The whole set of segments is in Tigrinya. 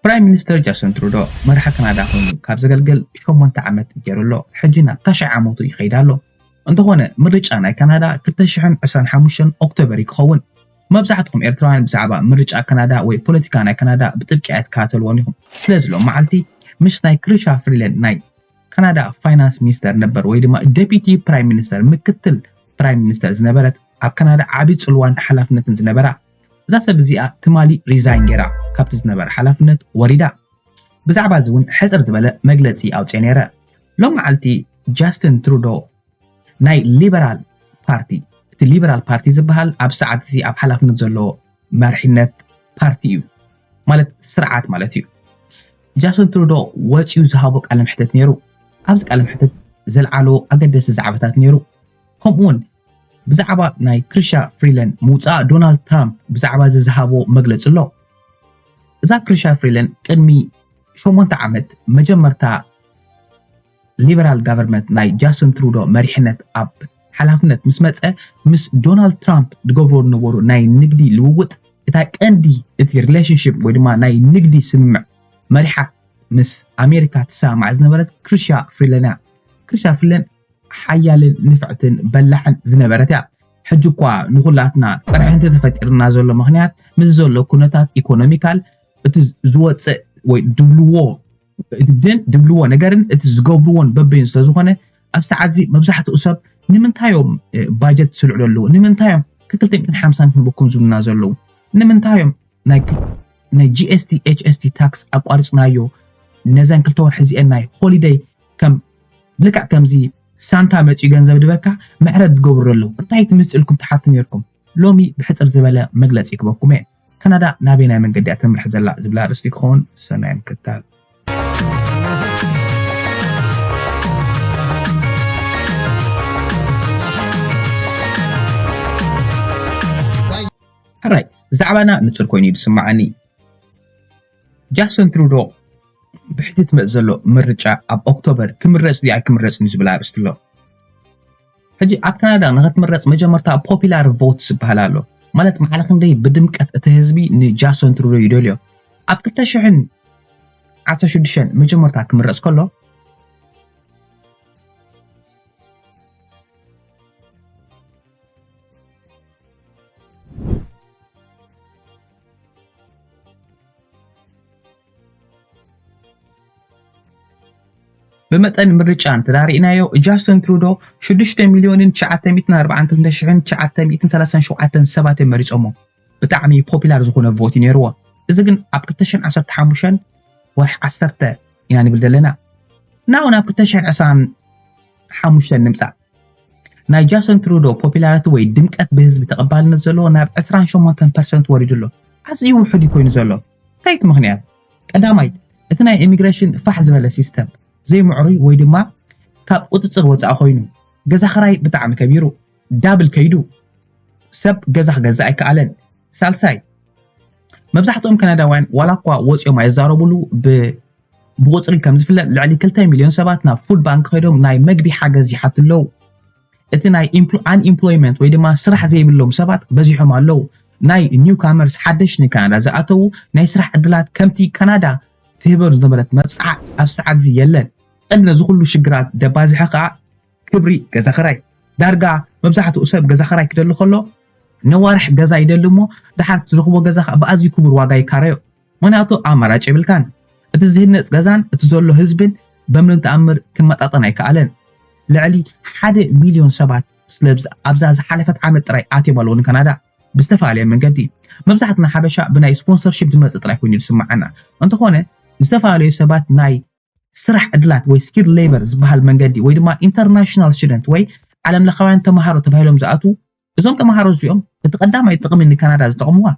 ፕራይም ሚኒስተር ጃስትን ትሩዶ መራሒ ካናዳ ኮይኑ ካብ ዘገልግል ሸሞንተ ዓመት ገይሩ ኣሎ። ሕጂ ናብ ታሽዓይ ዓመቱ ይኸይድ ኣሎ። እንተኾነ ምርጫ ናይ ካናዳ ክልተ ሽሕን ዕስራን ሓሙሽተን ኦክቶበር እዩ ክኸውን። መብዛሕትኹም ኤርትራውያን ብዛዕባ ምርጫ ካናዳ ወይ ፖለቲካ ናይ ካናዳ ብጥብቂ ኣይትከታተልዎን ኢኹም። ስለዚ ሎም መዓልቲ ምስ ናይ ክሪሻ ፍሪለን ናይ ካናዳ ፋይናንስ ሚኒስተር ነበር ወይ ድማ ዴፒቲ ፕራይም ሚኒስተር ምክትል ፕራይም ሚኒስተር ዝነበረት ኣብ ካናዳ ዓቢ ጽልዋን ሓላፍነትን ዝነበራ እዛ ሰብ እዚኣ ትማሊ ሪዛይን ገይራ ካብቲ ዝነበረ ሓላፍነት ወሪዳ። ብዛዕባ እዚ እውን ሕጽር ዝበለ መግለጺ ኣውፅኤ ነይረ። ሎም መዓልቲ ጃስትን ትሩዶ ናይ ሊበራል ፓርቲ፣ እቲ ሊበራል ፓርቲ ዝበሃል ኣብ ሰዓት እዚ ኣብ ሓላፍነት ዘሎ መርሒነት ፓርቲ እዩ፣ ማለት ስርዓት ማለት እዩ። ጃስትን ትሩዶ ወፂኡ ዝሃቦ ቃለ መሕተት ነይሩ። ኣብዚ ቃለ መሕተት ዘልዓሎ ኣገደስቲ ዛዕባታት ነይሩ። ከምኡ እውን ብዛዕባ ናይ ክሪሻ ፍሪለን ምውፃእ ዶናልድ ትራምፕ ብዛዕባ እዚ ዝሃቦ መግለፂ ኣሎ። እዛ ክሪሻ ፍሪለን ቅድሚ ሸሞንተ ዓመት መጀመርታ ሊበራል ጋቨርንመንት ናይ ጃስትን ትሩዶ መሪሕነት ኣብ ሓላፍነት ምስ መፀ ምስ ዶናልድ ትራምፕ ዝገብርዎ ዝነበሩ ናይ ንግዲ ልውውጥ እታ ቀንዲ እቲ ሪሌሽንሽፕ ወይ ድማ ናይ ንግዲ ስምምዕ መሪሓ ምስ ኣሜሪካ ትሰማማዕ ዝነበረት ክሪሻ ፍሪለን እያ። ክሪሻ ፍሪለን ሓያልን ንፍዕትን በላሕን ዝነበረት እያ። ሕጂ እኳ ንኹላትና ቅርሕንቲ ተፈጢርና ዘሎ ምኽንያት ምስ ዘሎ ኩነታት ኢኮኖሚካል እቲ ዝወፅእ ወይ ድብልዎ ድን ድብልዎ ነገርን እቲ ዝገብርዎን በበይኑ ስለ ዝኾነ ኣብ ሰዓት እዚ መብዛሕትኡ ሰብ ንምንታይ እዮም ባጀት ዝስልዑ ዘለዉ? ንምንታይ እዮም ክልተ ሚእትን ሓምሳን ክንበኩም ዝብሉና ዘለዉ? ንምንታይ እዮም ናይ ናይ ጂ ኤስ ቲ ኤች ኤስ ቲ ታክስ ኣቋሪፅናዮ? ነዘን ክልተ ወርሒ እዚአን ናይ ሆሊደይ ከም ልክዕ ከምዚ ሳንታ መፂኡ ገንዘብ ድበካ ምሕረት ትገብሩ ኣለዉ። እንታይ ትምስጥልኩም ትሓቱ ነርኩም? ሎሚ ብሕፅር ዝበለ መግለፂ ክበኩም እየ። ካናዳ ናበይ ናይ መንገዲ እያ ተምርሕ ዘላ ዝብላ ኣርእስቲ ክኸውን ሰናይ ምክታል። ሕራይ ዛዕባና ንፁር ኮይኑ እዩ ዝስማዓኒ። ጃክሰን ትሩዶ ብሕቲ ትመፅ ዘሎ ምርጫ ኣብ ኦክቶበር ክምረፅ ድዩ ኣይክምረፅን እዩ ዝብል ኣርእስቲ ኣሎ። ሕጂ ኣብ ካናዳ ንክትምረፅ መጀመርታ ፖፒላር ቮት ዝበሃል ኣሎ። ማለት መዓለ ክንደይ ብድምቀት እቲ ህዝቢ ንጃክሰን ትሩዶ ይደልዮ። ኣብ ክልተ ሽሕን ዓሰርተ ሽዱሽተን መጀመርታ ክምረፅ ከሎ ብመጠን ምርጫ እንተዳሪእናዮ ጃስትን ትሩዶ ሽዱሽተ ሚልዮንን ትሽዓተ ሚእትን ኣርባዓን ክልተ ሽሕን ትሽዓተ ሚእትን ሰላሳን ሸውዓተን ሰባት እዮም መሪፆሞ። ብጣዕሚ ፖፒላር ዝኾነ ቮት እዩ ነይርዎ። እዚ ግን ኣብ ክልተ ሽሕን ዓሰርተ ሓሙሽተን ወርሒ ዓሰርተ ኢና ንብል ዘለና። ናው ናብ ክልተ ሽሕን ዕስራን ሓሙሽተን ንምፃእ ናይ ጃስትን ትሩዶ ፖፒላሪቲ ወይ ድምቀት ብህዝቢ ተቐባልነት ዘለዎ ናብ ዕስራን ሸሞንተን ፐርሰንት ወሪዱ ኣሎ። ኣዝዩ ውሑድ እዩ ኮይኑ ዘሎ። እንታይ እቲ ምኽንያት? ቀዳማይ እቲ ናይ ኢሚግሬሽን ፋሕ ዝበለ ሲስተም ዘይምዕሩይ ወይ ድማ ካብ ቁፅፅር ወፃኢ ኮይኑ፣ ገዛ ክራይ ብጣዕሚ ከቢሩ፣ ዳብል ከይዱ፣ ሰብ ገዛ ክገዝእ ኣይከኣለን። ሳልሳይ መብዛሕትኦም ካናዳውያን ዋላ እኳ ወፂኦም ኣይዛረቡሉ ብ ብቁፅሪ ከም ዝፍለጥ ልዕሊ ክልተ ሚልዮን ሰባት ናብ ፉድ ባንክ ከይዶም ናይ መግቢ ሓገዝ ይሓቱ ኣለዉ። እቲ ናይ ኣንኢምፕሎይመንት ወይ ድማ ስራሕ ዘይብሎም ሰባት በዚሖም ኣለዉ። ናይ ኒውካመርስ ሓደሽ ንካናዳ ዝኣተዉ ናይ ስራሕ ዕድላት ከምቲ ካናዳ ትህበሩ ዝነበረት መብፅዓ ኣብ ሰዓት እዚ የለን። ቀንዲ ነዚ ኩሉ ሽግራት ደባዝሐ ከዓ ክብሪ ገዛ ክራይ። ዳርጋ መብዛሕትኡ ሰብ ገዛ ክራይ ክደሊ ከሎ ነዋርሕ ገዛ ይደሊ እሞ ድሓር ዝረኽቦ ገዛ ከዓ ብኣዝዩ ክቡር ዋጋ ይካረዮ። ምኽንያቱ ኣማራጭ የብልካን። እቲ ዝህነፅ ገዛን እቲ ዘሎ ህዝብን በምንም ተኣምር ክመጣጠን ኣይከኣለን። ልዕሊ ሓደ ሚልዮን ሰባት ስለ ኣብዛ ዝሓለፈት ዓመት ጥራይ ኣትዮም ኣለዉ ንካናዳ ብዝተፈላለየ መንገዲ። መብዛሕትና ሓበሻ ብናይ ስፖንሰርሺፕ ዝመፅእ ጥራይ ኮይኑ ዝስምዓና እንተኾነ ዝተፈላለዩ ሰባት ናይ ስራሕ ዕድላት ወይ ስኪል ሌበር ዝበሃል መንገዲ ወይ ድማ ኢንተርናሽናል ስቱደንት ወይ ዓለም ለኻውያን ተምሃሮ ተባሂሎም ዝኣትዉ እዞም ተምሃሮ እዚኦም እቲ ቀዳማይ ጥቕሚ ንካናዳ ዝጠቕምዋ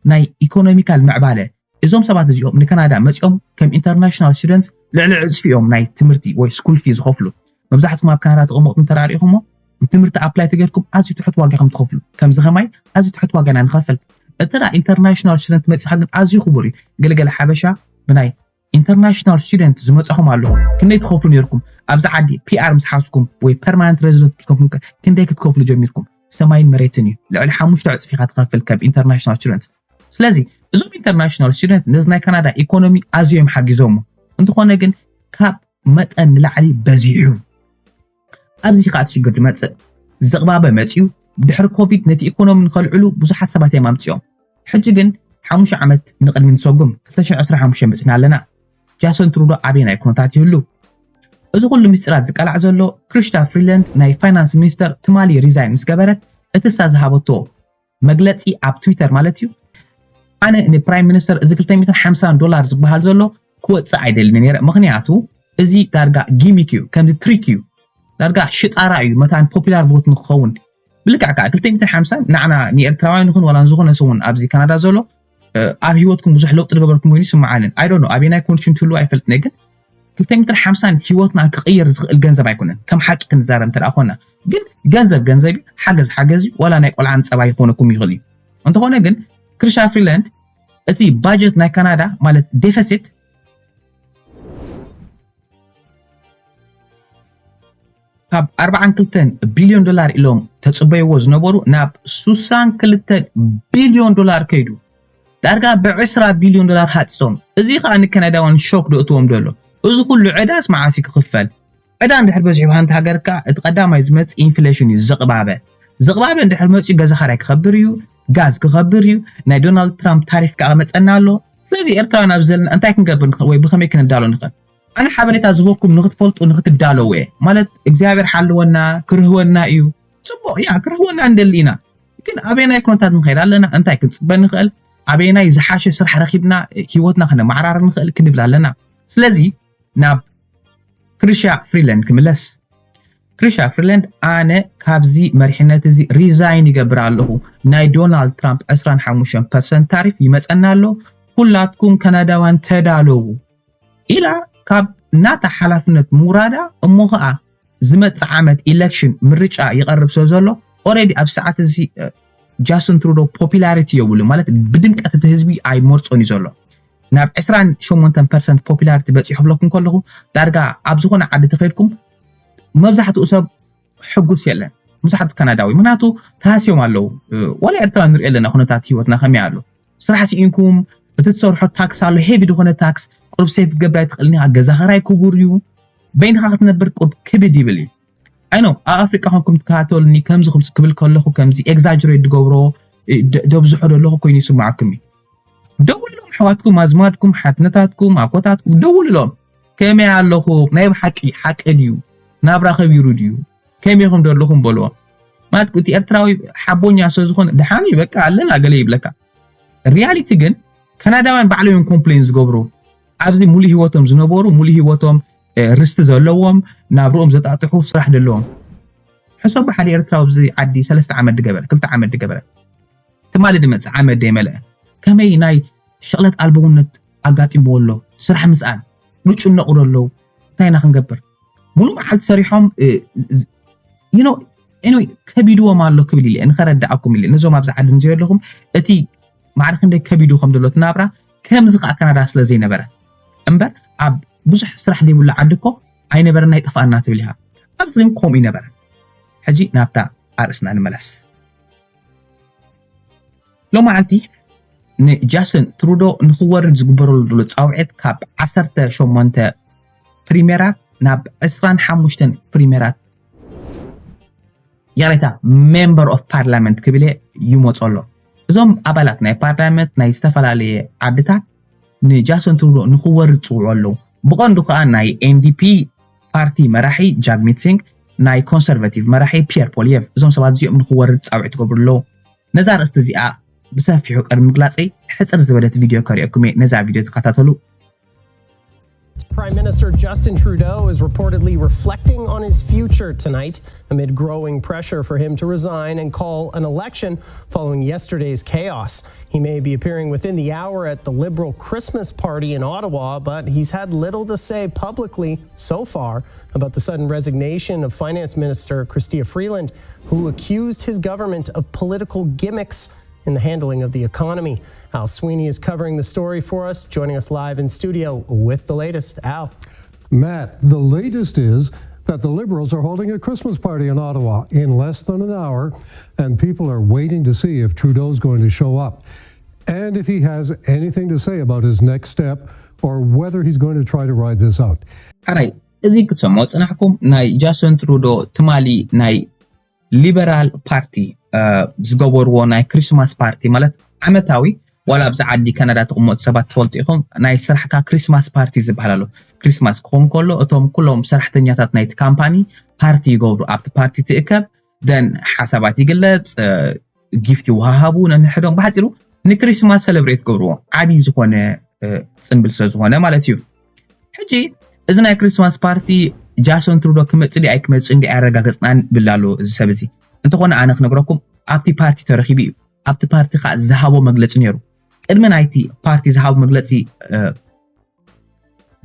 ናይ ኢኮኖሚካል ምዕባለ። እዞም ሰባት እዚኦም ንካናዳ መፂኦም ከም ኢንተርናሽናል ስቱደንት ልዕሊ ዕፅፊ እዮም ናይ ትምህርቲ ወይ ስኩል ፊ ዝኸፍሉ። መብዛሕትኩም ኣብ ካናዳ ተቐመጡ እንተራሪኹሞ ንትምህርቲ ኣፕላይ ተገርኩም ኣዝዩ ትሑት ዋጋ ከም ትኸፍሉ ከምዚ ከማይ ኣዝዩ ትሑት ዋጋ ኢና ንኸፍል። እተ ኢንተርናሽናል ስቱደንት መፂኻ ግን ኣዝዩ ክቡር እዩ። ገለገለ ሓበሻ ብናይ ኢንተርናሽናል ስቱደንት ዝመጻኹም ኣለኹም ክንደይ ትኸፍሉ ነርኩም? ኣብዚ ዓዲ ፒኣር ምስ ሓዝኩም ወይ ፐርማነንት ሬዚደንት ምስ ኮንኩም ከ ክንደይ ክትከፍሉ ጀሚርኩም? ሰማይን መሬትን እዩ። ልዕሊ ሓሙሽተ ዕጽፊ ኢኻ ትኸፍል ከም ኢንተርናሽናል ስቱደንት። ስለዚ እዞም ኢንተርናሽናል ስቱደንት ነዚ ናይ ካናዳ ኢኮኖሚ ኣዝዮም ሓጊዞሞ። እንተኾነ ግን ካብ መጠን ንላዕሊ በዚሑ። ኣብዚ ከዓ እቲ ሽግር ዝመፅእ። ዝቕባበ መፅዩ። ድሕሪ ኮቪድ ነቲ ኢኮኖሚ ንኸልዕሉ ብዙሓት ሰባት እዮም ኣምፅኦም። ሕጂ ግን ሓሙሽተ ዓመት ንቕድሚ ንሰጉም። ክልተ ሽሕን ዕስራን ሓሙሽተን በፂሕና ኣለና። ጃሰን ትሩዶ ኣበየናይ ኩነታት ይህሉ? እዚ ኩሉ ምስጢራት ዝቃላዕ ዘሎ ክሪስታ ፍሪላንድ ናይ ፋይናንስ ሚኒስተር ትማሊ ሪዛይን ምስ ገበረት እቲ እሳ ዝሃበቶ መግለፂ ኣብ ትዊተር ማለት እዩ። ኣነ ንፕራይም ሚኒስተር እዚ ክልተ ሚእትን ሓምሳን ዶላር ዝበሃል ዘሎ ክወፅእ ኣይደልን ነይረ፣ ምክንያቱ እዚ ዳርጋ ጊሚክ እዩ፣ ከምዚ ትሪክ እዩ፣ ዳርጋ ሽጣራ እዩ፣ መታን ፖፒላር ቮት ንክኸውን። ብልክዕ ከዓ ክልተ ሚእትን ሓምሳን ንዓና ንኤርትራውያን ይኹን ዋላ ንዝኾነ ሰብ እውን ኣብዚ ካናዳ ዘሎ ኣብ ህይወትኩም ብዙሕ ለውጢ ዝገበርኩም ኮይኑ ይስምዓንን። ኣይ ዶንት ኖ ኣበየናይ ኮንዲሽን ትህልው ኣይፈልጥን፣ ግን ክልተ ሚእትን ሓምሳን ህይወትና ክቕይር ዝኽእል ገንዘብ ኣይኮነን። ከም ሓቂ ክንዛረብ እንተ ደኣ ኮና ግን ገንዘብ ገንዘብ እዩ፣ ሓገዝ ሓገዝ እዩ፣ ዋላ ናይ ቆልዓ ንፀባ ይኾነኩም ይኽእል እዩ። እንተኾነ ግን ክሪስታ ፍሪላንድ እቲ ባጀት ናይ ካናዳ ማለት ዴፈሲት ካብ ኣርባዓን ክልተን ቢልዮን ዶላር ኢሎም ተፅበይዎ ዝነበሩ ናብ ሱሳን ክልተን ቢልዮን ዶላር ከይዱ። ዳርጋ ብዕስራ ቢልዮን ዶላር ሃፂፆም። እዚ ከዓ ንካናዳውያን ሾክ ዶ እትዎም ዘሎ? እዚ ኩሉ ዕዳስ መዓስ እዩ ክኽፈል? ዕዳ እንድሕር በዚሑ ሓንቲ ሃገር ከዓ እቲ ቀዳማይ ዝመፅእ ኢንፍሌሽን እዩ፣ ዝቕባበ። ዝቕባበ እንድሕር መፅኡ ገዛ ኻራይ ክኸብር እዩ፣ ጋዝ ክኸብር እዩ፣ ናይ ዶናልድ ትራምፕ ታሪፍ ከዓ መፀና ኣሎ። ስለዚ ኤርትራውያን ኣብ ዘለና እንታይ ክንገብር ንኽእል ወይ ብኸመይ ክንዳሎ ንኽእል? ኣነ ሓበሬታ ዝህበኩም ንኽትፈልጡ ንኽትዳለዉ እየ። ማለት እግዚኣብሔር ሓልወና ክርህወና እዩ። ፅቡቕ እያ ክርህወና እንደሊ ኢና። ግን ኣበየናይ ኩነታት ንኸይድ ኣለና? እንታይ ክንፅበ ንኽእል? ኣበየናይ ዝሓሸ ስራሕ ረኺብና ህይወትና ክነመዓራር ንኽእል ክንብል ኣለና። ስለዚ ናብ ክሪሻ ፍሪላንድ ክምለስ። ክሪሻ ፍሪላንድ ኣነ ካብዚ መሪሕነት እዚ ሪዛይን ይገብር ኣለኹ። ናይ ዶናልድ ትራምፕ ዕስራን ሓሙሽተን ፐርሰንት ታሪፍ ይመፀና ኣሎ። ኩላትኩም ካናዳውያን ተዳለዉ ኢላ ካብ ናታ ሓላፍነት ምውራዳ እሞ ኸዓ ዝመፅእ ዓመት ኢለክሽን ምርጫ ይቐርብ ስለ ዘሎ ኦረዲ ኣብ ሰዓት እዚ ጃስትን ትሩዶ ፖፒላሪቲ የብሉ ማለት ብድምቀት እቲ ህዝቢ ኣይመርፆን እዩ ዘሎ። ናብ ዕስራን ሸሞንተን ፐርሰንት ፖፒላሪቲ በፂሑ ክብለኩም ከለኹ ዳርጋ ኣብ ዝኾነ ዓዲ ተኸድኩም መብዛሕትኡ ሰብ ሕጉስ የለን። ብዙሓት ካናዳዊ ምክንያቱ ተሃስዮም ኣለዉ። ዋላ ኤርትራ ንሪኦ ኣለና ኩነታት ህይወትና ከመይ ኣሎ። ስራሕ ስኢንኩም እቲ ትሰርሖ ታክስ ኣሎ ሄቪ ዝኾነ ታክስ ቁርብ ሴፍ ክትገብር ኣይትኽእልን ኢኻ። ገዛ ኸራይ ክቡር እዩ። በይንኻ ክትነብር ቁርብ ክብድ ይብል እዩ። ኣይኖ ኣብ ኣፍሪቃ ኮንኩም ትከታተሉኒ ከምዚ ክብል ከለኹ ከምዚ ኤግዛጅሬት ዝገብሮ ደብዝሖ ዘለኹ ኮይኑ ይስማዓኩም እዩ። ደውልሎም ኣሕዋትኩም ኣዝማድኩም ሓትነታትኩም ኣኮታትኩም ደውልሎም። ከመይ ኣለኹም ናይ ብሓቂ ሓቂ ድዩ ናብራ ከቢሩ ድዩ ከመይ ኢኹም ዘለኹም በልዎም። ማለት እቲ ኤርትራዊ ሓቦኛ ስለ ዝኾነ ደሓን እዩ በቃ ኣለና ገለ ይብለካ። ሪያሊቲ ግን ካናዳውያን ባዕሎም እዮም ኮምፕሌን ዝገብሩ። ኣብዚ ሙሉእ ህይወቶም ዝነበሩ ሙሉእ ህይወቶም ርስቲ ዘለዎም ናብርኦም ዘጣጥሑ ስራሕ ዘለዎም ሕሰብ ብሓደ ኤርትራዊ ኣብዚ ዓዲ ሰለስተ ዓመት ድገበረ ክልተ ዓመት ድገበረ ትማሊ ድመፅእ ዓመት ደይመልአ ከመይ ናይ ሸቕለት ኣልቦውነት ኣጋጢምዎ ኣሎ ስራሕ ምስኣን ይጭነቑ ዶ ኣለዉ እንታይ ኢና ክንገብር ሙሉ መዓልቲ ሰሪሖም you know anyway ከቢድዎም ኣሎ ክብል ኢለ ንኸረዳእኩም ኢለ ነዞም ኣብዚ ዓዲ ንዘ ኣለኹም እቲ ማዕረ ክንደይ ከቢዱ ከም ዘሎ ትናብራ ከምዚ ከዓ ካናዳ ስለ ዘይነበረ እምበር ኣብ ብዙሕ ስራሕ ዘይብሉ ዓዲ እኮ ኣይነበረና ይጠፋኣና ትብል ኢኻ ኣብዚ ግን ከምኡ ይነበረ ሕጂ ናብታ ኣርእስና ንመለስ ሎመዓልቲ ንጃስን ትሩዶ ንክወርድ ዝግበረሉ ዘሎ ፃውዒት ካብ ዓሰርተ ሸሞንተ ፕሪሜራት ናብ ዕስራን ሓሙሽተን ፕሪሜራት ይቕሬታ member of parliament ክብል ይመፁ ኣሎ እዞም ኣባላት ናይ ፓርላመንት ናይ ዝተፈላለየ ዓድታት ንጃሰን ትሩዶ ንክወርድ ፅውዑ ኣለዉ ብቐንዱ ከዓ ናይ ኤንዲፒ ፓርቲ መራሒ ጃግሚት ሲንግ ናይ ኮንሰርቫቲቭ መራሒ ፒየር ፖሊየቭ እዞም ሰባት እዚኦም ንክወርድ ፃውዒት ትገብሩ ኣለዉ ነዛ ርእስቲ እዚኣ ብሰፊሑ ቅድሚ ምግላፀይ ሕፅር ዝበለት ቪድዮ ከሪኦኩም እየ ነዛ ቪድዮ ተከታተሉ Prime Minister Justin Trudeau is reportedly reflecting on his future tonight amid growing pressure for him to resign and call an election following yesterday's chaos. He may be appearing within the hour at the Liberal Christmas party in Ottawa, but he's had little to say publicly so far about the sudden resignation of Finance Minister Chrystia Freeland, who accused his government of political gimmicks in the handling of the economy. Al Sweeney is covering the story for us, joining us live in studio with the latest. Al. Matt, the latest is that the Liberals are holding a Christmas party in Ottawa in less than an hour, and people are waiting to see if Trudeau's going to show up. and if he has anything to say about his next step or whether he's going to try to ride this out. ሓራይ እዚ ክትሰምዖ ጽናሕኩም ናይ ጃሰን ትሩዶ ትማሊ ናይ ሊበራል ፓርቲ ዝገበርዎ ናይ ክሪስማስ ፓርቲ ማለት ዓመታዊ ዋላ ኣብዚ ዓዲ ካናዳ ትቕመጡ ሰባት ትፈልጡ ኢኹም ናይ ስራሕካ ክሪስማስ ፓርቲ ዝበሃል ኣሎ። ክሪስማስ ክኸውን ከሎ እቶም ኩሎም ሰራሕተኛታት ናይቲ ካምፓኒ ፓርቲ ይገብሩ። ኣብቲ ፓርቲ ትእከብ ደን ሓሳባት ይግለጽ፣ ጊፍት ይወሃሃቡ ነንሕዶም። ብሓፂሩ ንክሪስማስ ሰለብሬት ገብርዎ ዓብዪ ዝኾነ ፅንብል ስለ ዝኾነ ማለት እዩ። ሕጂ እዚ ናይ ክሪስማስ ፓርቲ ጃሰን ትሩዶ ክመፅእ ድዩ ኣይክመፅእን ድዩ ኣያረጋገፅናን ይብል ኣሎ እዚ ሰብ እዚ። እንተኾነ ኣነ ክነግረኩም ኣብቲ ፓርቲ ተረኺቡ እዩ። ኣብቲ ፓርቲ ከዓ ዝሃቦ መግለፂ ነይሩ። ቅድሚ ናይቲ ፓርቲ ዝሃቦ መግለፂ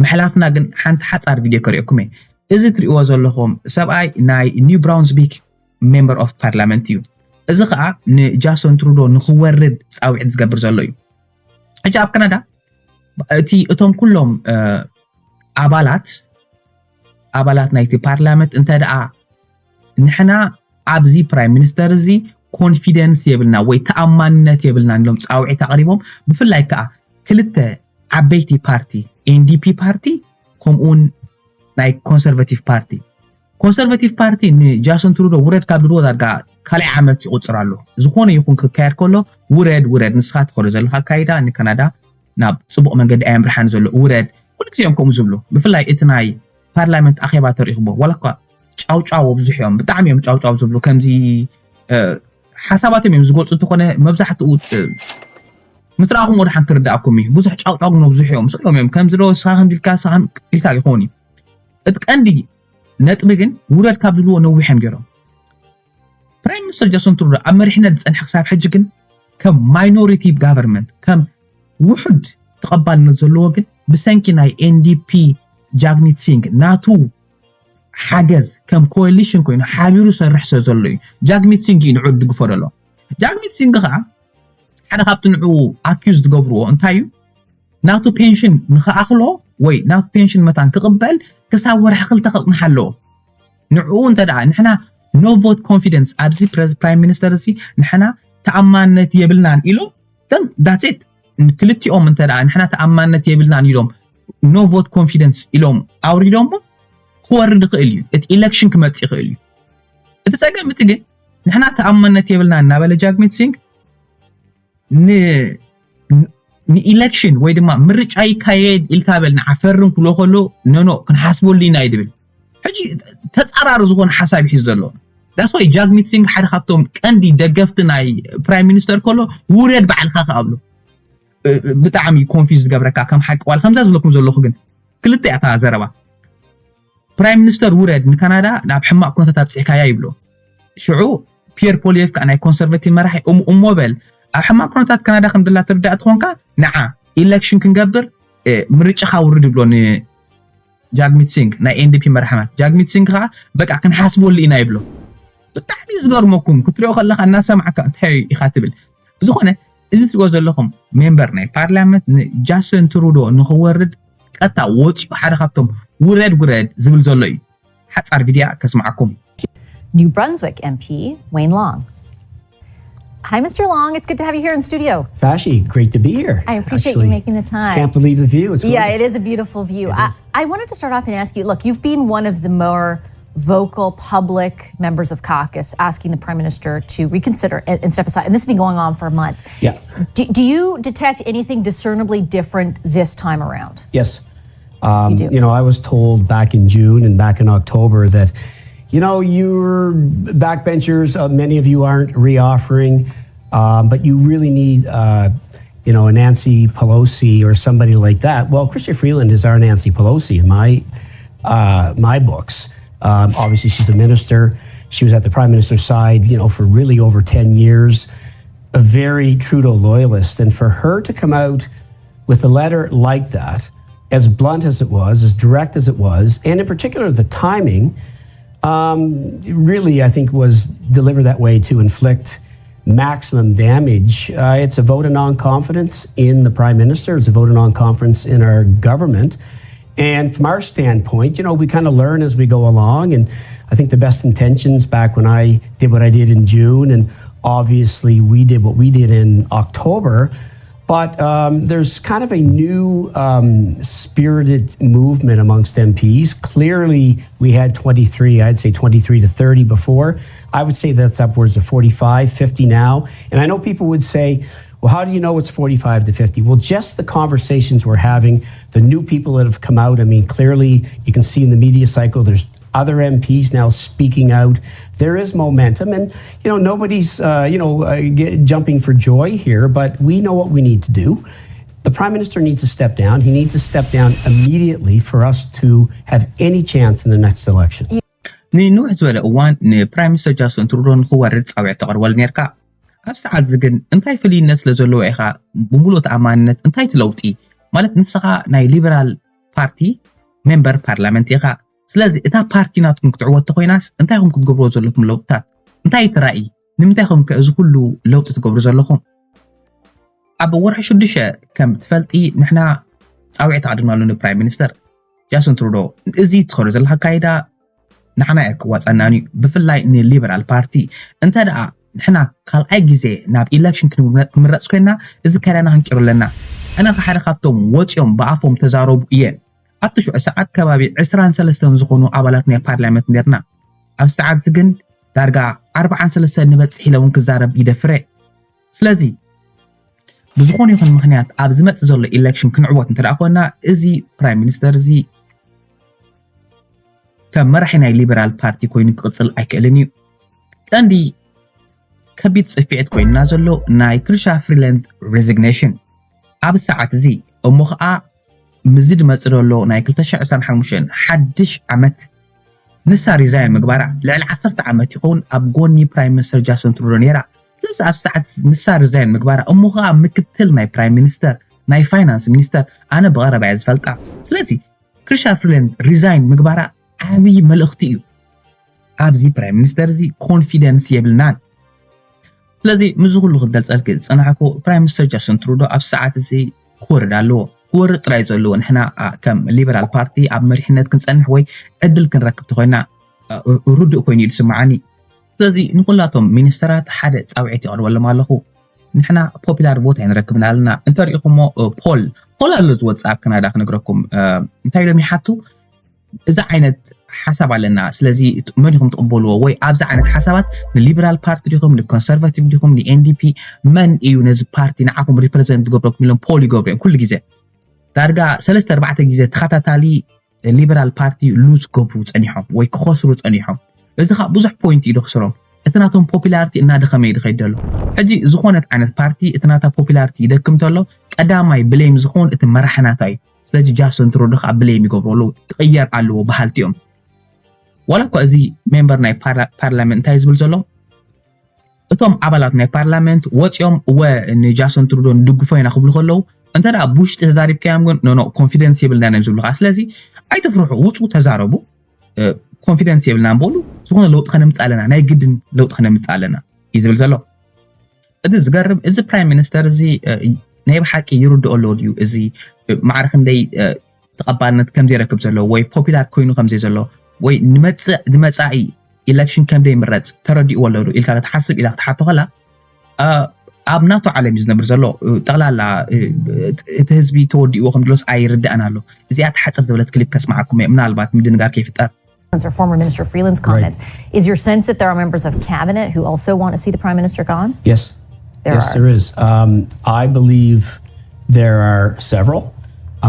ምሕላፍና ግን ሓንቲ ሓፃር ቪድዮ ከሪኦኩም እየ። እዚ ትሪእዎ ዘለኹም ሰብኣይ ናይ ኒው ብራውንስቢክ ሜምበር ኦፍ ፓርላመንት እዩ። እዚ ከዓ ንጃሰን ትሩዶ ንክወርድ ፃውዒት ዝገብር ዘሎ እዩ። ሕጂ ኣብ ካናዳ እቲ እቶም ኩሎም ኣባላት ኣባላት ናይቲ ፓርላመንት እንተ ደኣ ንሕና ኣብዚ ፕራይም ሚኒስተር እዚ ኮንፊደንስ የብልና ወይ ተኣማንነት የብልና ኢሎም ፃውዒት ኣቕሪቦም። ብፍላይ ከዓ ክልተ ዓበይቲ ፓርቲ ኤንዲፒ ፓርቲ ከምኡውን ናይ ኮንሰርቫቲቭ ፓርቲ ኮንሰርቫቲቭ ፓርቲ ንጃሰን ትሩዶ ውረድ ካብ ድልዎ ዳርጋ ካልኣይ ዓመት ይቁፅር ኣሎ። ዝኾነ ይኹን ክካየድ ከሎ ውረድ ውረድ ንስኻ ትኸዶ ዘለካ ኣካይዳ ንካናዳ ናብ ፅቡቕ መንገዲ ኣየምርሓን ዘሎ ውረድ ኩሉ ግዜ እዮም ከምኡ ዝብሉ። ብፍላይ እቲ ናይ ፓርላመንት ኣኼባ ተሪኽቦ ዋላ እኳ ጫውጫው ኣብዝሑ እዮም ብጣዕሚ እዮም ጫውጫው ዝብሉ ከምዚ ሓሳባቶም እዮም ዝገልፁ እንተኾነ መብዛሕትኡ ምስ ረኣኹም ወደ ሓንቲ ክርዳእኩም እዩ ብዙሕ ጫውጫው ግን ኣብዝሑ እዮም ስእሎም እዮም ከምዚ ዶ ስኻ ከምዚ ኢልካ ስኻ ኢልካ ይኸውን እዩ። እቲ ቀንዲ ነጥቢ ግን ውረድ ካብ ዝብልዎ ነዊሕ እዮም ገይሮም። ፕራይም ሚኒስተር ጃስቲን ትሩዶ ኣብ መሪሕነት ዝፀንሐ ክሳብ ሕጂ ግን ከም ማይኖሪቲ ጋቨርንመንት ከም ውሑድ ተቐባልነት ዘለዎ ግን ብሰንኪ ናይ ኤንዲፒ ጃግሚት ሲንግ ናቱ ሓገዝ ከም ኮሊሽን ኮይኑ ሓቢሩ ሰርሕ ስለ ዘሎ እዩ። ጃግሚት ሲንግ እዩ ንዑ ድግፎ ዘሎ። ጃግሚት ሲንግ ከዓ ሓደ ካብቲ ንዑ ኣኪዝ ዝገብርዎ እንታይ እዩ ናቱ ፔንሽን ንክኣኽሎ ወይ ናቱ ፔንሽን መታን ክቕበል ክሳብ ወርሒ ክልተ ከፅንሓ ኣለዎ። ንዕኡ እንተ ደኣ ንሕና no vote confidence ኣብዚ ፕራይም ሚኒስተር እዚ ንሕና ተኣማንነት የብልናን ኢሎም that's it ክልቲኦም እንተ ደኣ ንሕና ተኣማንነት የብልናን ኢሎም no vote confidence ኢሎም ኣውሪዶሞ ክወርድ ይኽእል እዩ። እቲ ኢሌክሽን ክመፅእ ይኽእል እዩ። እቲ ፀገም እቲ ግን ንሕና ተኣማንነት የብልናን እናበለ ጃግሚት ሲንግ ንኢሌክሽን ወይ ድማ ምርጫ ይካየድ ኢልካ በል ንዓፈርም ክብሎ ከሎ ኖኖ ክንሓስበሉ ኢና እዩ ድብል። ሕጂ ተፃራሪ ዝኾነ ሓሳብ ይሒዝ ዘሎ that's why ጃግሚት ሲንግ ሓደ ካብቶም ቀንዲ ደገፍቲ ናይ ፕራይም ሚኒስተር ከሎ ውረድ ባዕልካ ከኣብሎ ብጣዕሚ ኮንፊዝ ዝገብረካ ከም ሓቂ ዋል ከምዛ ዝብለኩም ዘለኹ ግን ክልተ እያ እታ ዘረባ። ፕራይም ሚኒስተር ውረድ ንካናዳ ናብ ሕማቕ ኩነታት ኣብፅሕካያ ይብሎ። ሽዑ ፒየር ፖሊየፍ ከዓ ናይ ኮንሰርቫቲቭ መራሒ እሞ በል ኣብ ሕማቕ ኩነታት ካናዳ ከም ደላ ትርዳእ ትኾንካ ንዓ ኢሌክሽን ክንገብር ምርጫኻ ውርድ ይብሎ ንጃግሚት ሲንግ ናይ ኤንዲፒ መራሒ ማለት ጃግሚት ሲንግ ከዓ በቃ ክንሓስበሉ ኢና ይብሎ። ብጣዕሚ ዝገርመኩም ክትሪኦ ከለካ እናሰማዕካ እንታይ ኢካ ትብል። ብዝኾነ እዚ ትሪኦ ዘለኹም ሜምበር ናይ ፓርላመንት ንጃስቲን ትሩዶ ንክወርድ ቀጥታ ወፂኡ ሓደ ካብቶም ውረድ ውረድ ዝብል ዘሎ እዩ። ሓፃር ቪድያ ከስማዓኩም። New Brunswick M P Wayne Long. Hi, Mister Long. It's good to have you here in studio. Vashi, great to be here. I appreciate Actually, you making the time. Can't believe the view. It's yeah, gorgeous. It is a beautiful view. I, I wanted to start off and ask you. Look, you've been one of the more vocal public members of caucus asking the prime minister to reconsider and, and step aside. And this has been going on for months. Yeah. Do, do you detect anything discernibly different this time around? Yes. Um, you, you know, I was told back in June and back in October that, you know, your backbenchers, uh, many of you aren't reoffering, um, but you really need, uh, you know, a Nancy Pelosi or somebody like that. Well, Chrystia Freeland is our Nancy Pelosi in my uh, my books. Um, obviously, she's a minister. She was at the prime minister's side, you know, for really over ten years. A very Trudeau loyalist, and for her to come out with a letter like that, as blunt as it was, as direct as it was, and in particular the timing, um, really, I think, was delivered that way to inflict maximum damage. Uh, it's a vote of non-confidence in the prime minister. It's a vote of non-confidence in our government. And from our standpoint, you know, we kind of learn as we go along. And I think the best intentions back when I did what I did in June, and obviously we did what we did in October, But um, there's kind of a new um, spirited movement amongst M Ps. Clearly, we had twenty-three, I'd say twenty-three to thirty before. I would say that's upwards of forty-five, fifty now. And I know people would say, well, how do you know it's forty-five to fifty? Well, just the conversations we're having, the new people that have come out. I mean, clearly, you can see in the media cycle, there's other M Ps now speaking out. There is momentum, and you know nobody's uh, you know uh, get, jumping for joy here, but we know what we need to do. The prime minister needs to step down. He needs to step down immediately for us to have any chance in the next election. ንንውሕ ዝበለ እዋን ንፕራይም ሚኒስተር ጃስቶን ትሩዶ ንክወርድ ፃውዒት ተቕርበሉ ነርካ። ኣብ ሰዓት እዚ ግን እንታይ ፍልይነት ስለ ዘለዎ ኢኻ ብምሉእ ተኣማንነት እንታይ ትለውጢ ማለት ንስኻ ናይ ሊበራል ፓርቲ ሜምበር ፓርላመንት ኢኻ። ስለዚ እታ ፓርቲ ናትኩም ክትዕወት ተኮይናስ እንታይ ኹም ክትገብርዎ ዘለኩም ለውጥታት እንታይ ትራእይ? ንምንታይ ኹም ከ እዚ ኩሉ ለውጢ ትገብሩ ዘለኹም? ኣብ ወርሒ ሽዱሽተ ከም ትፈልጢ ንሕና ፃውዒት ኣቕድምናሉ ንፕራይም ሚኒስተር ጃስቶን ትሩዶ። እዚ ትኸዶ ዘለካ ኣካይዳ ንዓና እየ ክዋፀናን እዩ፣ ብፍላይ ንሊበራል ፓርቲ። እንተ ደኣ ንሕና ካልኣይ ግዜ ናብ ኢለክሽን ክንምረፅ ኮይና እዚ ኣካይዳና ክንቅይሮ ኣለና። ኣነ ሓደ ካብቶም ወፂኦም ብኣፎም ተዛረቡ እየ። ኣብቲ ሽዑ ሰዓት ከባቢ ዕስራን ሰለስተን ዝኾኑ ኣባላት ናይ ፓርላመንት ነርና። ኣብ ሰዓት እዚ ግን ዳርጋ ኣርባዓን ሰለስተን ንበፅሕ ኢለ እውን ክዛረብ ይደፍረ። ስለዚ ብዝኾነ ይኹን ምክንያት ኣብ ዝመፅእ ዘሎ ኢለክሽን ክንዕወት እንተ ደኣ ኮይና እዚ ፕራይም ሚኒስተር እዚ ከም መራሒ ናይ ሊበራል ፓርቲ ኮይኑ ክቕፅል ኣይክእልን እዩ። ቀንዲ ከቢድ ፅፍዒት ኮይንና ዘሎ ናይ ክሪስታ ፍሪላንድ ሬዚግኔሽን ኣብ ሰዓት እዚ እሞ ከዓ ምዚ ድመፅእ ዘሎ ናይ ክልተ ሽሕን ዕስራን ሓሙሽተን ሓድሽ ዓመት ንሳ ሪዛይን ምግባራ ልዕሊ ዓሰርተ ዓመት ይኸውን ኣብ ጎኒ ፕራይም ሚኒስተር ጃስቶን ትሩዶ ነይራ። ስለዚ ኣብ ሰዓት ንሳ ሪዛይን ምግባራ እሞ ከዓ ምክትል ናይ ፕራይም ሚኒስተር ናይ ፋይናንስ ሚኒስተር ኣነ ብቐረባ እየ ዝፈልጣ። ስለዚ ክሪስታ ፍሪላንድ ሪዛይን ምግባራ ዓብዪ መልእኽቲ እዩ። ኣብዚ ፕራይም ሚኒስተር እዚ ኮንፊደንስ የብልናን። ስለዚ ምዚ ኩሉ ክገልፀልኪ ዝፀናሕኩ ፕራይም ሚኒስተር ጃስቶን ትሩዶ ኣብ ሰዓት እዚ ክወርድ ኣለዎ። ክወርድ ጥራይ ዘለዎ ንሕና ከም ሊበራል ፓርቲ ኣብ መሪሕነት ክንፀንሕ ወይ ዕድል ክንረክብ ተኮይና ርዱእ ኮይኑ እዩ ዝስምዓኒ። ስለዚ ንኩላቶም ሚኒስተራት ሓደ ፃውዒት ይቐርበሎም ኣለኹ። ንሕና ፖፒላር ቮት ኣይንረክብን ኣለና። እንተሪኢኹሞ ፖል ፖል ኣሎ ዝወፅእ ኣብ ካናዳ ክነግረኩም እንታይ ኢሎም ይሓቱ እዚ ዓይነት ሓሳብ ኣለና። ስለዚ መን ኢኹም ትቕበልዎ ወይ ኣብዚ ዓይነት ሓሳባት ንሊበራል ፓርቲ ዲኹም ንኮንሰርቫቲቭ ዲኹም ንኤንዲፒ መን እዩ ነዚ ፓርቲ ንዓኹም ሪፕሬዘንት ዝገብረኩም ኢሎም ፖል ይገብሩ እዮም ኩሉ ግዜ። ዳርጋ ሰለስተ ኣርባዕተ ግዜ ተኸታታሊ ሊበራል ፓርቲ ሉዝ ክገብሩ ፀኒሖም ወይ ክኸስሩ ፀኒሖም። እዚ ከዓ ብዙሕ ፖይንት እዩ ዘኽስሮም። እቲ ናቶም ፖፒላርቲ እናደኸመ እዩ ዝኸይድ ዘሎ። ሕጂ ዝኾነት ዓይነት ፓርቲ እቲ ናታ ፖፒላርቲ ይደክም ተሎ ቀዳማይ ብሌም ዝኸውን እቲ መራሒ ናታ እዩ። ስለዚ ጃስቶን ትሩዶ ከዓ ብሌም ይገብሩ ኣለዉ ክቕየር ኣለዎ በሃልቲ እዮም። ዋላ እኳ እዚ ሜምበር ናይ ፓርላመንት እንታይ ዝብል ዘሎ እቶም ኣባላት ናይ ፓርላመንት ወፂኦም እወ ንጃስቶን ትሩዶ ንድግፎ ኢና ክብሉ ከለዉ እንተ ደኣ ብውሽጢ ተዛሪብካዮም ግን ኖኖ ኮንፊደንስ የብልናን እዮም ዝብሉካ። ስለዚ ኣይትፍርሑ፣ ውፁ ተዛረቡ። ኮንፊደንስ የብልናን በሉ። ዝኾነ ለውጢ ከነምፅእ ኣለና፣ ናይ ግድን ለውጢ ከነምፅእ ኣለና እዩ ዝብል ዘሎ። እቲ ዝገርም እዚ ፕራይም ሚኒስተር እዚ ናይ ብሓቂ ይርድኦ ኣለዎ ድዩ? እዚ ማዕረ ክንደይ ተቐባልነት ከም ዘይረክብ ዘሎ ወይ ፖፒላር ኮይኑ ከም ዘይ ዘሎ ወይ ንመፅእ ንመፃኢ ኢለክሽን ከም ዘይምረፅ ተረዲእዎ ኣሎ ዶ ኢልካ ክትሓስብ ኢላ ክትሓቶ ከላ ኣብ ናቱ ዓለም እዩ ዝነብር ዘሎ። ጠቕላላ እቲ ህዝቢ ተወዲእዎ ከም ድሎስ ኣይርዳእን ኣሎ። እዚኣ ተሓፅር ዝበለት ክሊፕ ከስማዓኩም እየ ምናልባት ምድንጋር ከይፍጠር። Or former Minister Freeland's comments. Is your sense that there are members of cabinet who also want to see the prime minister gone? Yes. There yes, are. There is. Um, I believe there are several.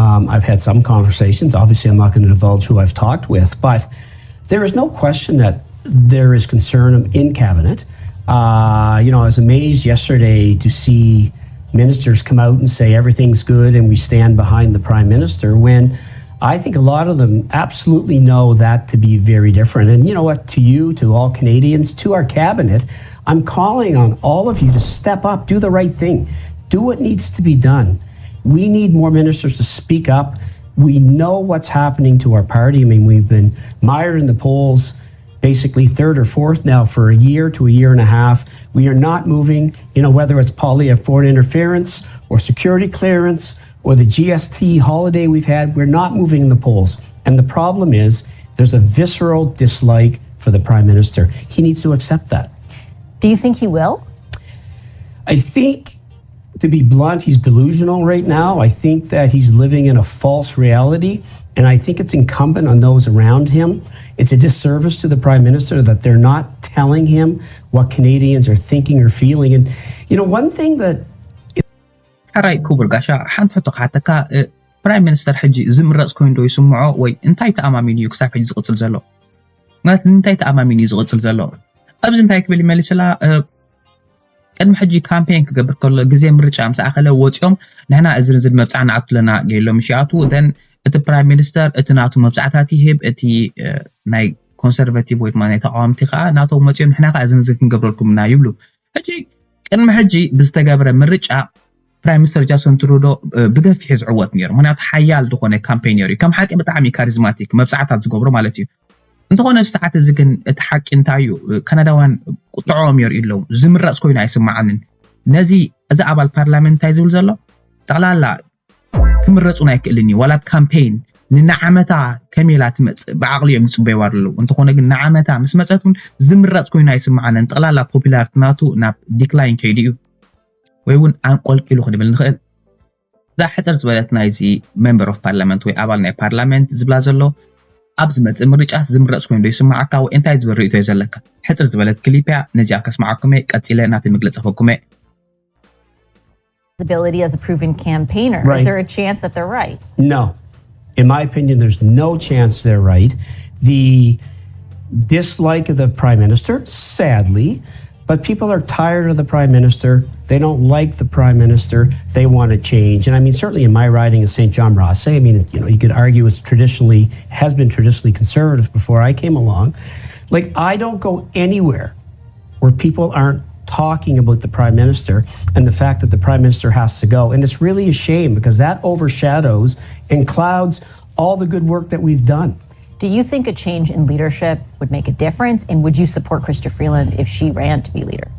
Um, I've had some conversations. Obviously, I'm not going to divulge who I've talked with, but there is no question that there is concern in cabinet. Uh, you know, I was amazed yesterday to see ministers come out and say everything's good and we stand behind the prime minister when I think a lot of them absolutely know that to be very different. And you know what? To you, to all Canadians, to our cabinet, I'm calling on all of you to step up, do the right thing, do what needs to be done. We need more ministers to speak up. We know what's happening to our party. I mean, we've been mired in the polls basically third or fourth now for a year to a year and a half. We are not moving, you know, whether it's Poilievre foreign interference or security clearance or the G S T holiday we've had, we're not moving in the polls. And the problem is there's a visceral dislike for the prime minister. He needs to accept that. Do you think he will? I think To be blunt, he's delusional right now. I think that he's living in a false reality. And I think it's incumbent on those around him. It's a disservice to the prime minister that they're not telling him what Canadians are thinking or feeling. And, you know, one thing that ሕራይ ክቡር ጋሻ፣ ሓንቲ ሕቶ ክሓተካ። ፕራይም ሚኒስተር ሕጂ ዝምረፅ ኮይኑ ዶ ይስምዖ ወይ እንታይ ተኣማሚኑ እዩ ክሳብ ሕጂ ዝቕፅል ዘሎ? ማለት እንታይ ተኣማሚኑ እዩ ዝቕፅል ዘሎ? ኣብዚ እንታይ ክብል ይመልስላ? ቅድሚ ሕጂ ካምፔን ክገብር ከሎ፣ ግዜ ምርጫ ምስ ኣኸለ ወፂኦም፣ ንሕና እዚ ንዝን መብፃዕ ንኣቱ ኣለና ገይሎም ሽኣቱ። ደን እቲ ፕራይም ሚኒስተር እቲ ናቱ መብፃዕታት ይህብ፣ እቲ ናይ ኮንሰርቫቲቭ ወይ ድማ ናይ ተቃዋምቲ ከዓ ናቶም መፂኦም፣ ንሕና ከዓ እዚ ንዚ ክንገብረልኩም ኢና ይብሉ። ሕጂ ቅድሚ ሕጂ ብዝተገብረ ምርጫ ፕራይም ሚኒስተር ጃስትን ትሩዶ ብገፊሑ ዝዕወት ነይሩ። ምክንያቱ ሓያል ዝኾነ ካምፔን ነይሩ እዩ። ከም ሓቂ ብጣዕሚ ካሪዝማቲክ መብፃዕታት ዝገብሮ ማለት እዩ። እንተኾነ ኣብዚ ሰዓት እዚ ግን እቲ ሓቂ እንታይ እዩ? ካናዳውያን ቁጥዕኦም የርእዩ ኣለዉ። ዝምረፅ ኮይኑ ኣይስምዓንን። ነዚ እዚ ኣባል ፓርላመንት እንታይ ዝብል ዘሎ? ጠቕላላ ክምረፁን ኣይክእልን እዩ። ዋላ ኣብ ካምፔን ንዓመታ ከመይ ኢላ ትመፅእ ብዓቕሊ እዮም ዝፅበይዋ ዘለዉ። እንተኾነ ግን ንዓመታ ምስ መፀት እውን ዝምረፅ ኮይኑ ኣይስምዓንን። ጠቕላላ ፖፑላርቲ ናቱ ናብ ዲክላይን ከይዱ እዩ ወይ እውን ኣንቆልቂሉ ክንብል ንኽእል። እዛ ሕፅር ዝበለት ናይዚ ሜምበር ኦፍ ፓርላመንት ወይ ኣባል ናይ ፓርላመንት ዝብላ ዘሎ ኣብ ዝመፅእ ምርጫ ዝምረፅ ኮይኑ ዶ ይስምዓካ ወይ እንታይ ዝብል ርእቶ እዩ ዘለካ? ሕፅር ዝበለት ክሊፕ እያ። ነዚኣ ከስምዓኩም እየ። ቀፂለ ናተይ መግለፂ ክህበኩም እየ። Ability as a proven campaigner. Is Right. there a chance that they're right? No. In my opinion, there's no chance they're right. The dislike of the prime minister, sadly, but people are tired of the prime minister. They don't like the prime minister. They want to change. And I mean, certainly in my riding of Saint John Rothesay, I mean, you know, you could argue it's traditionally, has been traditionally conservative before I came along. Like, I don't go anywhere where people aren't talking about the prime minister and the fact that the prime minister has to go. And it's really a shame because that overshadows and clouds all the good work that we've done. Do you think a change in leadership would make a difference? And would you support Chrystia Freeland if she ran to be leader?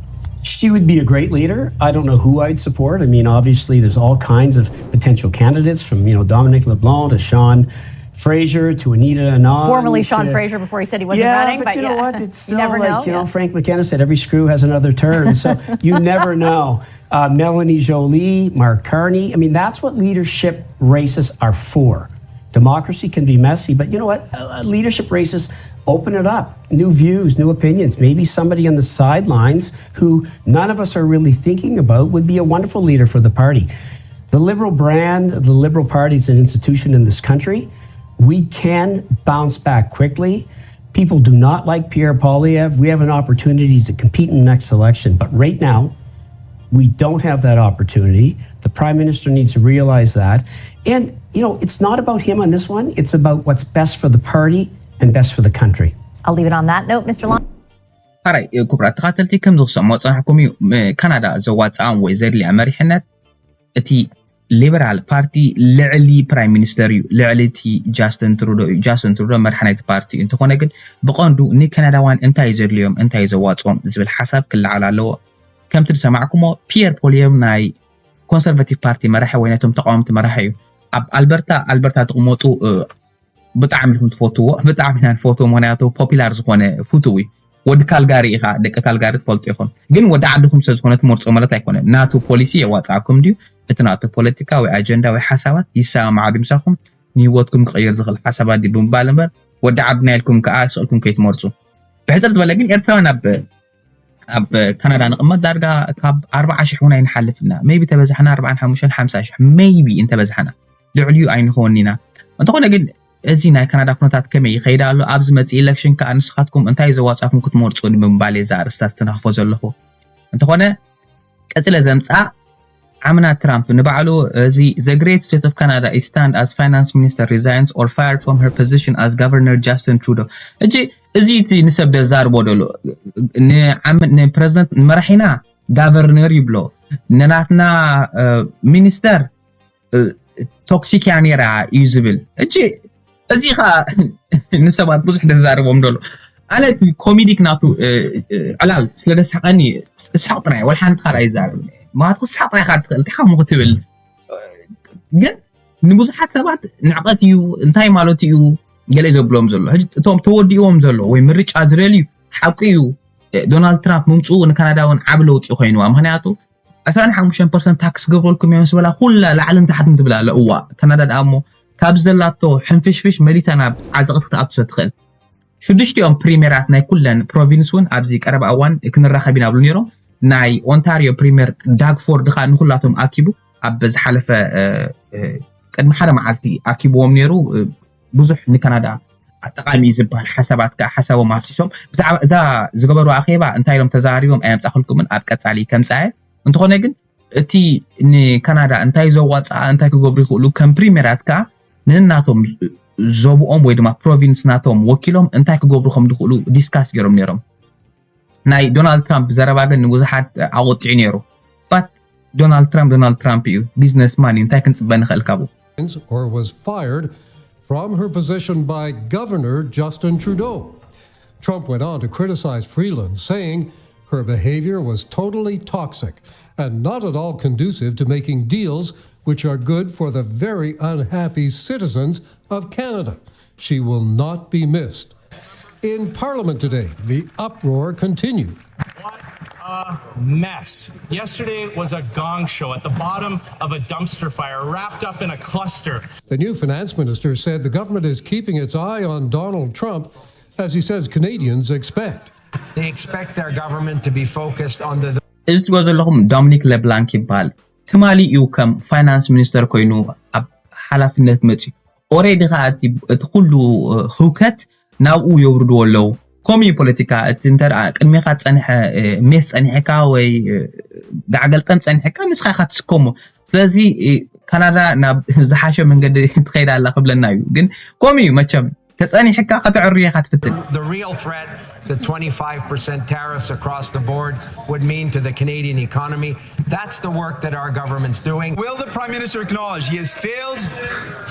She would be a great leader. I don't know who I'd support. I mean, obviously, there's all kinds of potential candidates, from, you know, Dominic LeBlanc to Sean Fraser to Anita Anand. Formerly Sean to- Fraser before he said he wasn't yeah, running. But you know yeah. What? It's You still never like, know. You know, Yeah. Frank McKenna said every screw has another turn. So you never know. Uh, Melanie Jolie, Mark Carney. I mean, that's what leadership races are for. Democracy can be messy, but you know what? Uh, leadership races open it up. New views, new opinions. Maybe somebody on the sidelines who none of us are really thinking about would be a wonderful leader for the party. The liberal brand, the liberal party is an institution in this country. We can bounce back quickly. People do not like Pierre Poilievre. We have an opportunity to compete in the next election. But right now, we don't have that opportunity. The prime minister needs to realize that. And, you know, it's not about him on this one. It's about what's best for the party and best for the country. I'll leave it on that note, Mister Long. ሓራይ ክቡራት ተኻተልቲ፣ ከም ዝሰምዖ ጸናሕኩም እዩ። ካናዳ ዘዋፅኣም ወይ ዘድልያ መሪሕነት እቲ ሊበራል ፓርቲ ልዕሊ ፕራይም ሚኒስተር እዩ፣ ልዕሊ እቲ ጃስትን ትሩዶ እዩ። ጃስትን ትሩዶ መርሓ ናይቲ ፓርቲ እዩ። እንተኾነ ግን ብቐንዱ ንካናዳውያን እንታይ ዘድልዮም፣ እንታይ ዘዋፅኦም ዝብል ሓሳብ ክለዓል ኣለዎ። ከምቲ ዝሰማዕኩሞ ፒየር ፖሊየም ናይ ኮንሰርቫቲቭ ፓርቲ መራሒ ወይ ናይቶም ተቃወምቲ መራሒ እዩ። ኣብ ኣልበርታ ኣልበርታ ትቕመጡ ብጣዕሚ ኢኹም ትፈትዎ፣ ብጣዕሚ ኢና ንፈትዎ። ምክንያቱ ፖፒላር ዝኾነ ፍቱው እዩ። ወዲ ካልጋሪ ኢኻ፣ ደቂ ካልጋሪ ትፈልጡ ኢኹም። ግን ወዲ ዓድኹም ስለ ዝኾነ ትመርጾ ማለት ኣይኮነን። ናቱ ፖሊሲ የዋፅኣኩም ድዩ? እቲ ናቱ ፖለቲካ ወይ ኣጀንዳ ወይ ሓሳባት ይሰማማዕ ድዩ ምሳኹም? ንህይወትኩም ክቕይር ዝኽእል ሓሳባት ድዩ ብምባል እምበር ወዲ ዓድና ኢልኩም ከዓ ስቕልኩም ከይትመርፁ። ብሕፅር ዝበለ ግን ኤርትራውያን ኣብ ኣብ ካናዳ ንቕመጥ ዳርጋ ካብ ኣርባዓ ሽሕ እውን ኣይንሓልፍና። ሜይቢ ተበዛሕና ኣርባዓን ሓሙሽተን ሓምሳ ሽሕ ሜይቢ እንተበዛሕና፣ ልዕሊኡ ኣይንኸውን ኢና። እንተኾነ ግን እዚ ናይ ካናዳ ኩነታት ከመይ ይኸይድ ኣሎ፣ ኣብዚ መፅእ ኢለክሽን ከዓ ንስኻትኩም እንታይ ዘዋፃኩም ክትመርፁ ንምባል እየ እዛ ኣርእስታት ዝተናኽፎ ዘለኹ። እንተኾነ ቀፂለ ዘምፅኣ ዓምና ትራምፕ ንባዕሉ እዚ the great state of Canada is stand as finance minister resigns or fired from her position as governor Justin Trudeau። ሕጂ እዚ እቲ ንሰብ ደዛርቦ ደሎ ንዓም- ንፕረዚደንት ንመራሒና ጋቨርነር ይብሎ፣ ንናትና ሚኒስተር ቶክሲክ እያ ነይራ እዩ ዝብል። ሕጂ እዚ ኸዓ ንሰባት ብዙሕ ደዛርቦም ደሎ። ኣነ እቲ ኮሚዲክ ናቱ ዕላል ስለ ደስሓቀኒ እስሓቅ ጥራይ፣ ወላ ሓንቲ ካልእ ኣይዛረብን። ምክንያቱ ክስሓቅ ጥራይ ኢኻ ትኽእል፣ እንታይ ከም ክትብል። ግን ንብዙሓት ሰባት ንዕቀት እዩ፣ እንታይ ማለት እዩ ገለ ዘብሎም ዘሎ። ሕጂ እቶም ተወዲእዎም ዘሎ ወይ ምርጫ ዝደልዩ ሓቁ እዩ። ዶናልድ ትራምፕ ምምፅኡ ንካናዳ እውን ዓብ ለውጢ ኮይንዋ። ምክንያቱ ዓሰርተ ሓሙሽተ ፐርሰንት ታክስ ገብረልኩም እዮም ዝበላ ኩላ ላዕልን ታሕትን ትብል ኣለ። እዋ ካናዳ ደኣ እሞ ካብ ዘላቶ ሕንፍሽፍሽ መሊታ ናብ ዓዘቕቲ ክትኣቱ ትኽእል። ሽዱሽቲኦም ፕሪሜራት ናይ ኩለን ፕሮቪንስ እውን ኣብዚ ቀረባ እዋን ክንራኸብ ኢና ብሉ ነይሮም። ናይ ኦንታሪዮ ፕሪሜር ዳግ ፎርድ ከዓ ንኩላቶም ኣኪቡ ኣብ ዝሓለፈ ቅድሚ ሓደ መዓልቲ ኣኪብዎም ነይሩ። ብዙሕ ንካናዳ ጠቃሚ ዝበሃል ሓሳባት ከዓ ሓሳቦም ኣፍሲሶም። ብዛዕባ እዛ ዝገበሩ ኣኼባ እንታይ ኢሎም ተዛሪቦም ኣየምፃእክልኩምን ኣብ ቀፃሊ ከምፃየ። እንተኾነ ግን እቲ ንካናዳ እንታይ ዘዋፅኣ እንታይ ክገብሩ ይኽእሉ ከም ፕሪሜራት ከዓ ንናቶም ዞብኦም ወይ ድማ ፕሮቪንስ ናቶም ወኪሎም እንታይ ክገብሩ ከም ዝኽእሉ ዲስካስ ገይሮም ነይሮም። ናይ ዶናልድ ትራምፕ ዘረባ ግን ንብዙሓት ኣቆጢዑ ነይሩ። ባት ዶናልድ ትራምፕ ዶናልድ ትራምፕ እዩ፣ ቢዝነስማን እዩ፣ እንታይ ክንፅበ ንኽእል ካብኡ? Or was fired from her position by Governor Justin Trudeau. Trump went on to criticize Freeland, saying her behavior was totally toxic and not at all conducive to making deals which are good for the very unhappy citizens of Canada. She will not be missed. In Parliament today, the uproar continued. What a mess. Yesterday was a gong show at the bottom of a dumpster fire, wrapped up in a cluster. The new finance minister said the government is keeping its eye on Donald Trump, as he says Canadians expect. They expect their government to be focused on the እዚ ትሪኦ ዘለኹም ዶሚኒክ ለብላንክ ይበሃል። ትማሊ እዩ ከም ፋይናንስ ሚኒስተር ኮይኑ ኣብ ሓላፍነት መፅዩ። ኦሬዲ ከዓ እቲ እቲ ኩሉ ህውከት ናብኡ የውርድዎ ኣለዉ። ከምኡ እዩ ፖለቲካ። እቲ እንተ ደኣ ቅድሜኻ ዝፀንሐ ሜስ ፀኒሕካ ወይ ጋዕገልጠም ፀኒሕካ ንስኻ ኢኻ ትስከሞ። ስለዚ ካናዳ ናብ ዝሓሸ መንገዲ ትኸይድ ኣላ ክብለና እዩ። ግን ከምኡ እዩ መቸም። ተጸኒሕካ ከተዕርዮ ኢኻ ትፍትን። The real threat that twenty-five percent tariffs across the board would mean to the Canadian economy. That's the work that our government's doing. Will the Prime Minister acknowledge he has failed?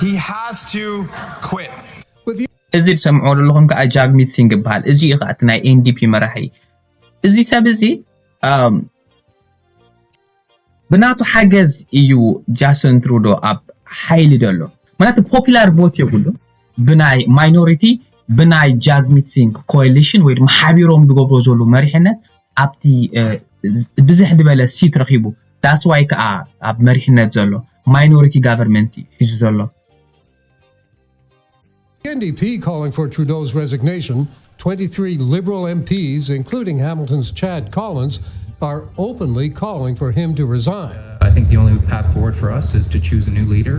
He has to quit. እዚ ትሰምዕዎ ዘለኹም ከዓ ጃግሚት ሲንግ ይበሃል። እዚ እዩ ከዓ እቲ ናይ ኤንዲፒ መራሒ። እዚ ሰብ እዚ ብናቱ ሓገዝ እዩ ጃስትን ትሩዶ ኣብ ሓይሊ ዘሎ። ምክንያቱ ፖፒላር ቮት የብሉ። ብናይ ማይኖሪቲ ብናይ ጃግሚት ሲንግ ኮሊሽን ወይ ድማ ሓቢሮም ዝገብሮ ዘሎ መሪሕነት ኣብቲ ብዝሕ ዝበለ ሲት ረኺቡ። ዳትስ ዋይ ከዓ ኣብ መሪሕነት ዘሎ ማይኖሪቲ ጋቨርንመንት ሒዙ ዘሎ። The N D P calling for Trudeau's resignation. Twenty-three Liberal M Ps, including Hamilton's Chad Collins, are openly calling for him to resign. I think the only path forward for us is to choose a new leader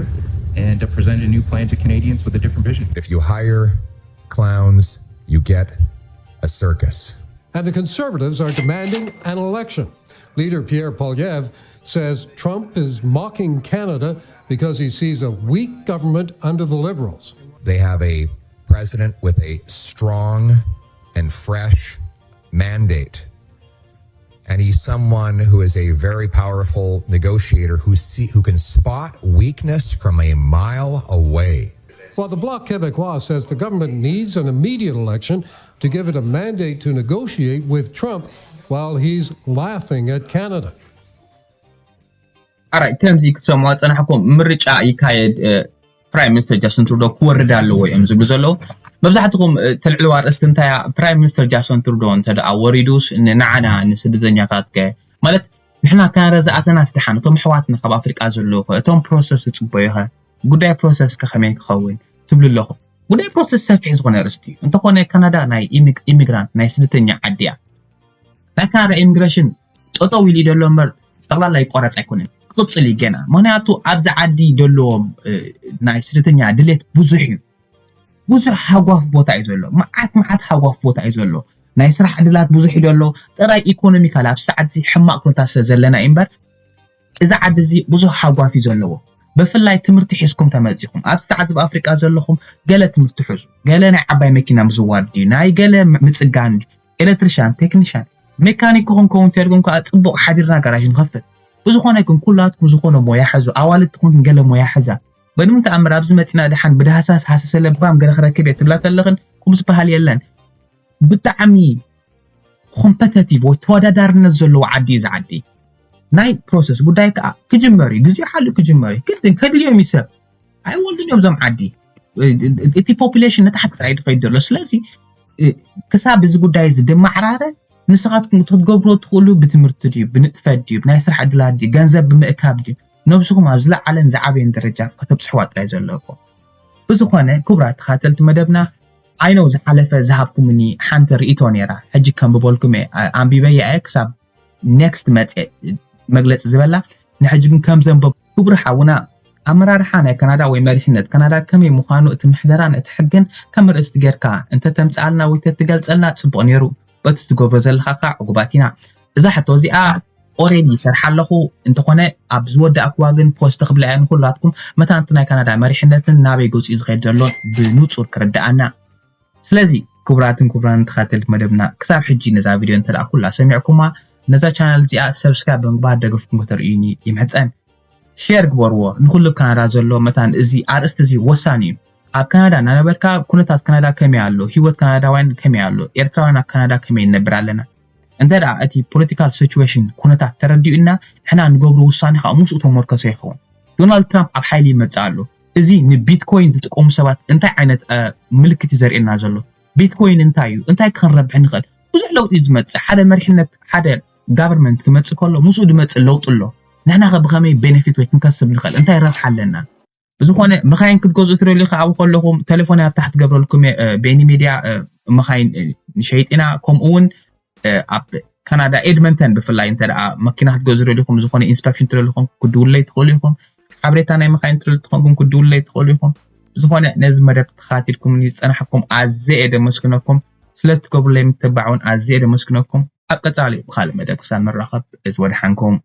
and to present a new plan to Canadians with a different vision. If you hire clowns, you get a circus. And the Conservatives are demanding an election. Leader Pierre Poilievre says Trump is mocking Canada because he sees a weak government under the Liberals. They have a president with a strong and fresh mandate. And he's someone who is a very powerful negotiator who see, who can spot weakness from a mile away. While the Bloc Québécois says the government needs an immediate election to give it a mandate to negotiate with Trump while he's laughing at Canada. ኣራይ ከምዚ ክትሰምዖ ዝጸናሕኩም ምርጫ ይካየድ፣ ፕራይም ሚኒስተር ጃስትን ትሩዶ ክወርድ ኣለዎ እዮም ዝብሉ ዘለዉ። መብዛሕትኹም ተልዕልዋ ኣርእስቲ እንታያ ፕራይም ሚኒስተር ጃስትን ትሩዶ እንተ ደኣ ወሪዱስ ንዓና ንስደተኛታት ከ ማለት ንሕና ካናዳ ዝኣተና ስደሓን እቶም ኣሕዋትና ካብ ኣፍሪቃ ዘለዉ ከ እቶም ፕሮሰስ ዝጽበዩ ከ ጉዳይ ፕሮሰስ ከ ከመይ ክኸውን ትብሉ ኣለኹም? ጉዳይ ፕሮሰስ ሰፊሕ ዝኾነ ኣርእስቲ እዩ። እንተኾነ ካናዳ ናይ ኢሚግራንት ናይ ስደተኛ ዓዲ እያ። ናይ ካናዳ ኢሚግሬሽን ጠጠው ኢሉ እዩ ዘሎ እምበር ጠቕላላ ይቋረፅ ኣይኮነን፣ ክቕፅል እዩ ገና። ምክንያቱ ኣብዚ ዓዲ ዘለዎም ናይ ስደተኛ ድሌት ብዙሕ እዩ። ብዙሕ ሃጓፍ ቦታ እዩ ዘሎ፣ መዓት መዓት ሃጓፍ ቦታ እዩ ዘሎ። ናይ ስራሕ ዕድላት ብዙሕ እዩ ዘሎ። ጥራይ ኢኮኖሚካል ኣብ ሰዓት እዚ ሕማቕ ኩነታት ስለ ዘለና እዩ እምበር እዚ ዓዲ እዚ ብዙሕ ሃጓፍ እዩ ዘለዎ። ብፍላይ ትምህርቲ ሒዝኩም ተመፂኹም ኣብዚ ሰዓት እዚ ኣብ ኣፍሪቃ ዘለኹም ገለ ትምህርቲ ሕዙ፣ ገለ ናይ ዓባይ መኪና ምዝዋር ድዩ፣ ናይ ገለ ምፅጋን ድዩ፣ ኤሌክትሪሻን፣ ቴክኒሻን፣ ሜካኒክ ክኾን ከውን ተልኩም ከዓ ፅቡቕ ሓቢርና ጋራዥ ንኸፍት። ብዝኾነ ግን ኩላትኩም ዝኾነ ሞያ ሕዙ፣ ኣዋልድ ትኾንኩም ገለ ሞያ ሕዛ። በድምም ተኣምር ኣብዚ መፂና ድሓን ብዳህሳስ ሃሰሰ ለባም ገለ ክረክብ እየ ትብላ ተለኽን ኩም ዝበሃል የለን። ብጣዕሚ ኮምፐተቲቭ ወይ ተወዳዳርነት ዘለዎ ዓዲ እዩ እዚ ዓዲ። ናይ ፕሮሰስ ጉዳይ ከዓ ክጅመር እዩ፣ ግዜኡ ሓሊኡ ክጅመር እዩ። ግድን ከድልዮም እዩ ሰብ ኣይወልድን እዮም እዞም ዓዲ። እቲ ፖፑሌሽን ንታሕቲ ጥራይ ዝኸይድ ዘሎ። ስለዚ ክሳብ እዚ ጉዳይ እዚ ድማዕራረ ንስኻትኩም ክትገብርዎ ትኽእሉ ብትምህርቲ ድዩ፣ ብንጥፈት ድዩ፣ ብናይ ስራሕ ዕድላት ድዩ፣ ገንዘብ ብምእካብ ድዩ፣ ነብስኹም ኣብ ዝለዓለን ዝዓበየን ደረጃ ከተብፅሕዋ ጥራይ ዘለኩም። ብዝኾነ ክቡራት ተኻተልቲ መደብና፣ I know ዝሓለፈ ዝሃብኩምኒ ሓንቲ ርእይቶ ነይራ። ሕጂ ከንብበልኩም እየ፣ ኣ- ኣንቢበያ እየ ክሳብ next መፅእ መግለፂ ዝበላ። ንሕጂ ግን ከም ዘንበብ ክቡር ሓውና ኣመራርሓ ናይ ካናዳ ወይ መሪሕነት ካናዳ ከመይ ምዃኑ እቲ ምሕደራን እቲ ሕግን ከም ርእስቲ ጌርካ እንተተምፅኣልና ወይ ተትገልፀልና ፅቡቕ ነይሩ። በቲ ትገብሮ ዘለኻ ከዓ ዕጉባት ኢና። እዛ ሕቶ እዚኣ already ይሰርሓ ኣለኹ፣ እንተኾነ ኣብ ዝወዳእክዋ ግን ፖስት ክብላ እያ ንኩላትኩም። መታን እቲ ናይ ካናዳ መሪሕነትን ናበይ ገፁ እዩ ዝኸይድ ዘሎን ብንፁር ክርድኣና። ስለዚ ክቡራትን ክቡራን ተኻተልቲ መደብና፣ ክሳብ ሕጂ ነዛ ቪድዮ እንተ ደኣ ኩላ ሰሚዕኩማ፣ ነዛ ቻናል እዚኣ ሰብስክራይብ ብምግባር ደገፍኩም ከተርእዩኒ ይምሕጸን። ሼር ግበርዎ ንኹሉ ኣብ ካናዳ ዘሎ። መታን እዚ ኣርእስቲ እዚ ወሳኒ እዩ። ኣብ ካናዳ እናነበርካ ኩነታት ካናዳ ከመይ ኣሎ፣ ህይወት ካናዳውያን ከመይ ኣሎ፣ ኤርትራውያን ኣብ ካናዳ ከመይ ንነብር ኣለና። እንተ ደኣ እቲ ፖለቲካል ሲቹዌሽን ኩነታት ተረዲኡና፣ ንሕና ንገብሮ ውሳኔ ከዓ ምስኡ ተመርኮሰ ይኸውን። ዶናልድ ትራምፕ ኣብ ሓይሊ ይመጽእ ኣሎ። እዚ ንቢትኮይን ዝጥቀሙ ሰባት እንታይ ዓይነት እ፣ ምልክት እዩ ዘርእየና ዘሎ? ቢትኮይን እንታይ እዩ? እንታይ ክንረብሕ ንኽእል? ብዙሕ ለውጢ እዩ ዝመጽእ። ሓደ መሪሕነት፣ ሓደ ጋቨርንመንት ክመጽእ ከሎ ምስኡ ዝመጽእ ለውጢ ኣሎ። ንሕና ከ ብኸመይ ቤኔፊት ወይ ክንከስብ ንኽእል? እንታይ ረብሓ ኣለና? ብዝኾነ መኻይን ክትገዝኡ ትደልዩ ከኣ ኣብኡ ከለኹም ቴሌፎን ኣብ ታሕቲ ገብረልኩም እየ። እ፣ ቤኒ ሚድያ እ፣ መኻይን እ፣ ንሸይጥ ኢና። ከምኡ እውን እ፣ ኣብ ካናዳ ኤድመንተን ብፍላይ እንተ ደኣ መኪና ክትገዝኡ ትደልዩ ኢኹም፣ ዝኾነ ኢንስፔክሽን ትደልዩ ኢኹም፣ ክትድውሉለይ ትኽእሉ ኢኹም። ሓበሬታ ናይ መኻይን ትደልዩ ተኾንኩም ክትድውሉለይ ትኽእሉ ኢኹም። ብዝኾነ ነዚ መደብ ተኸታቲልኩምኒ ዝጸናሕኩም ኣዝየ እየ ደመስግነኩም። ስለ እትገብሩለይ ምትብባዕ እውን ኣዝየ እየ ደመስግነኩም። ኣብ ቀጻሊ ብኻልእ መደብ ክሳብ ንራኸብ፣ እዚ ወደሓንኩም።